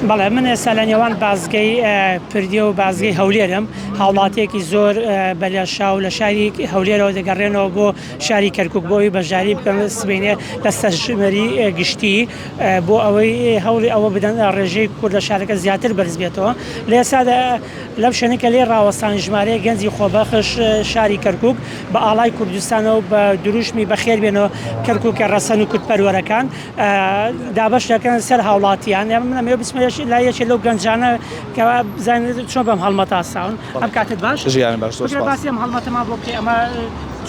بەڵێ من ئێستا لە نێوان بازگەی پردێ و بازگەی هەولێرم، هاوڵاتییەکی زۆر بە لێشاو لە شاری هەولێرەوە دەگەڕێنەوە بۆ شاری کەرکوک بۆ ئەوەی بەشداری بکەن سبەینێ لە سەرژمێری گشتی بۆ ئەوەی هەوڵی ئەوە بدەن ڕێژەی کورد لە شارەکە زیاتر بەرز بێتەوە. لە ئێستادا لەم شوێنەی کە لێی ڕاوەستان ژمارەیەک گەنجی خۆبەخش شاری کەرکوک بە ئاڵای کوردستانەوە بە دروشمی بەخێربێنەوە کەرکوکە ڕەسەن و کوردپەروەرەکان دابەش دەکەن سەر هاوڵاتیان من ئەمەوێ بچمە لای یەکێ لەو گەنجانە کە بزانین چۆن بەم هەڵمەتە هەستاون ئەم کاتت باش ژیان باش زۆر سپاس باسی ئەم هەڵمەتەمان بۆ بکەی ئەمە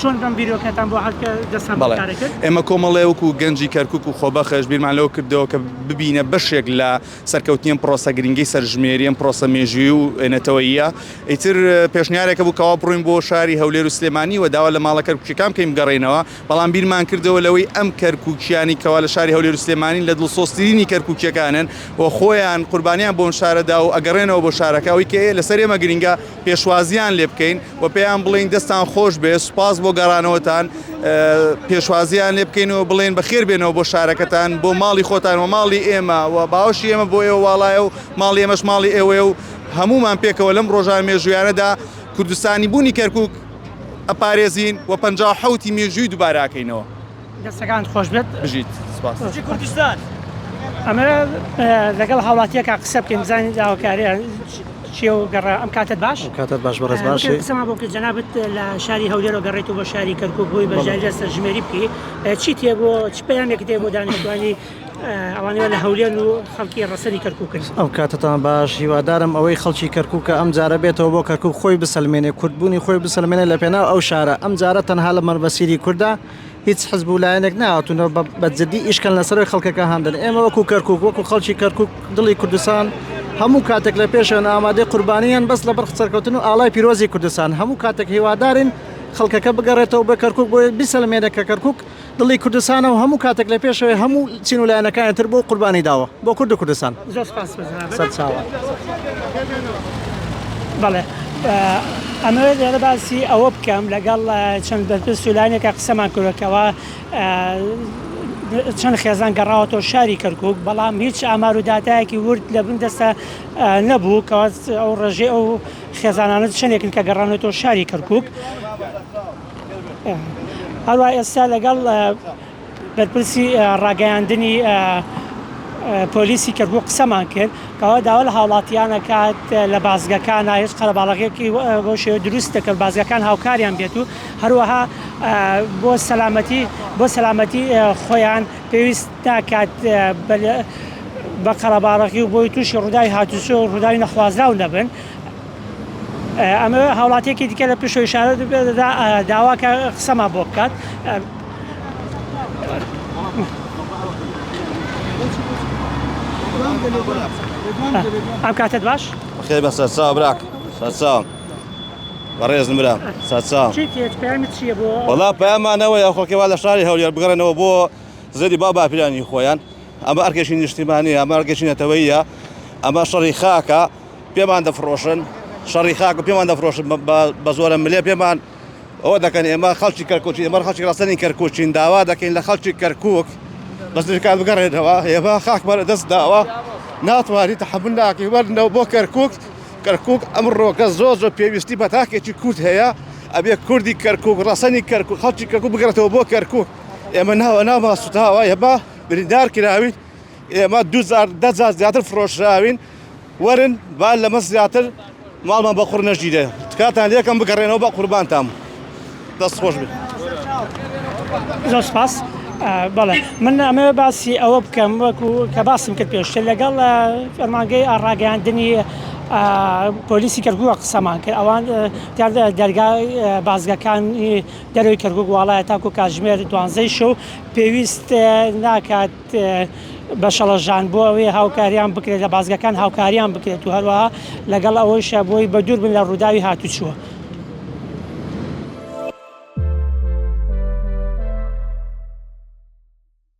چۆن بەم بیرۆکەتان بۆ هات کە دەستان بەم کارە کرد؟ ئێمە کۆمەڵێ وەکو گەنجی کەرکوک و خۆبەخش بیرمان لەوە کردەوە کە ببینە بەشێک لە سەرکەوتنی ئەم پرۆسە گرنگەی سەرژمێری ئەم پرۆسە مێژووی و نەتەوەییە ئیتر پێشنیارێکە بوو کەوا بڕۆین بۆ شاری هەولێر و سلێمانی و داوا لە ماڵە کەرکوکیەکان بکەین بگەڕێینەوە بەڵام بیرمان کردەوە لەوەی ئەم کەرکوکیانی کەوا لە شاری هەولێر و سلێمانین لە دڵسۆزترینی کەرکوکیەکانن و خۆیان قوربانیان بۆ ئەم شارە دا و ئەگەڕێنەوە بۆ شارەکە ئەوەی کە لەسەر ئێمە گرنگە پێشوازیان لێ بکەین و پێیان بڵێین دەستان خۆش بێ سوپاس بۆ گەڕانەوەتان پێشوازیان لێ بکەین و بڵێن بەخێر بێنەوە بۆ شارەکەتان بۆ ماڵی خۆتان و ماڵی ئێمە و باوەشی ئێمە بۆ ئێوە واڵایە و ماڵی ئێمەش ماڵی ئێوەیە و هەمومان پێکەوە لەم ڕۆژان مێژوویانەدا کوردستانی بوونی کەرکک ئەپارێزین و 57 ی مێژووی دووبارە ئەکەینەوە. دەستەکانت خۆش بێت. بژیت سپاس. بژی کوردستان. ئەمە لەگەڵ هاوڵاتیەکە قسە بکەین بزانین داواکاریان چیە و گەڕا ئەم کاتت باش ئەم کاتت باش بەڕێز باشی قسەمان بۆ بکە جەنابت لە شاری هەولێرەوە گەڕێیتەوە بۆ شاری کەرکوک بۆی بەشداری لە سەرژمێری بکەی چی تێ بۆ چ پەیامێکت هەیە بۆ دانیشتوانی ئەوانەی لە هەولێرن و خەڵکی ڕەسەنی کەرکوکن. ئەم کاتەتان باش هیوادارم ئەوەی خەڵکی کەرکوکە ئەم جارە بێتەوە بۆ کەرکوک خۆی بسەلمێنێ کوردبوونی خۆی بسەلمێنێ لە پێناو ئەو شارە ئەم جارە تەنها لە مەربەسیری کوردە هیچ حزب و لایەنێک نەهاتوونە بە جدی ئیشکەن لەسەرەوەی خەڵکەکە هاندن ئێمە وەکو کەرکوک وەکو خەڵکی کەرکوک دڵی کوردستان هەموو کاتێک لە پێشەوەن ئامادەی قوربانیان بەس لەبەر سەرکەوتن و ئاڵای پیرۆزی کوردستان هەموو کاتێک هیوادارین خەڵکەکە بگەڕێتەوە بە کەرکوک بۆ بیسەلمێنێ کە کەرکوک دڵی کوردستانە و هەموو کاتێک لە پێشەوەی هەموو چین و لایەنەکانی تر بۆ قوربانی داوە بۆ کورد و کوردستان. زۆر سپاس بۆ جەنابت. سەرچاوە. بەڵێ ئەمەوێت لێرە باسی ئەوە بکەم لەگەڵ چەند بەرپرس و لایەنێکا قسەمان کردووە کەوا چەند خێزان گەڕاوەتەوە شاری کەرکک بەڵام هیچ ئامار و داتایەکی ورد لە بن دەستە نەبوو کەوا ئەو ڕێژەی ئەو خێزانانە چەندێکن کە گەڕانەوەتەوە شاری کەرکک. هەروە ئێستا لەگەڵ بەرپرسی ڕاگەیاندنی پۆلیسی کەرکوک قسەمان کرد کەوا داوا لە هاوڵاتیان ئەکات لە بازگەکانا هیچ قەرەباڵغیەکی بەو شێوە دروست دەکەن بازگەکان هاوکاریان بێت و هەروەها بۆ سەلامەتی بۆ سەلامەتی خۆیان پێویست ناکات بە قەرەباڵغی و بۆی تووشی ڕووداوی هاتوچۆ و ڕووداوی نەخوازراو نەبن. ئەمە هاوڵاتیەکی دیکە لە پشتەوەی شارە داوا کە قسەمان بۆ بکات. ئەم کاتت باش خێر بە سەرچاو براک سەرچاو بەڕێزم برا سەرچاو چیە بۆ وەڵا پەیامانەوەیە خەڵکی وا لە شاری هەولێر بگەڕێنەوە بۆ زێدی باو باپیرانی خۆیان ئەمە ئەرکێکی نیشتیمانیە ئەمە ئەرکێکی نەتەوەیە ئەمە شەڕی خاکە پێمان دەفڕۆشن شەڕی خاک و پێمان دەفرۆشن بە زۆرە ملێ پێمان ئەوە دەکەن ئێمە خەڵکی کەرکوکی ئێمە خەڵکی ڕەسەنی کەرکوکین داوا دەکەین لە خەڵکی کەرکوک بەس نزیکان بگەڕێنەوە ئێمە خاکمان دەست داوە ناتوانانی تەحمل ناکەین وەرنەوە بۆ کەرکوک کەرکوک ئەمڕۆکە زۆر زۆر پێویستی بە تاکێکی کورد هەیە ئەبێ کوردی کەرکوک ڕەسەنی کەرکوک خەڵکی کەرکوک بگەڕێتەوە بۆ کەرکوک ئێمە ناوە ناومان سوتاوە ئێمە بریندار کراوین ئێمە دوو جار دە جار زیاتر فرۆشراوین وەرن با لەمە زیاتر ماڵمان بە قوڕ نەژیرێ تکاتان لێکەم بگەڕێنەوە بە قوربانتان دەست خۆش بێت. زۆر سپاس بەڵێ من ئەمەوێ باسی ئەوە بکەم وەکو کە باسم کرد پێشتر لەگەڵ فەرمانگەی ڕاگەیاندنی پۆلیسی کەرکووک قسەمان کرد ئەوان دەرگای بازگەکانی دەرەوەی کەرکووک واڵایە تاکو کاتژمێر دوانزەی شەو پێویست ناکات بە شڵەژان بۆ ئەوەی هاوکاریان بکرێت لە بازگەکان هاوکاریان بکرێت و هەروەها لەگەڵ ئەوەیشە بۆی بە دوور بن لە ڕووداوی هاتوچووە.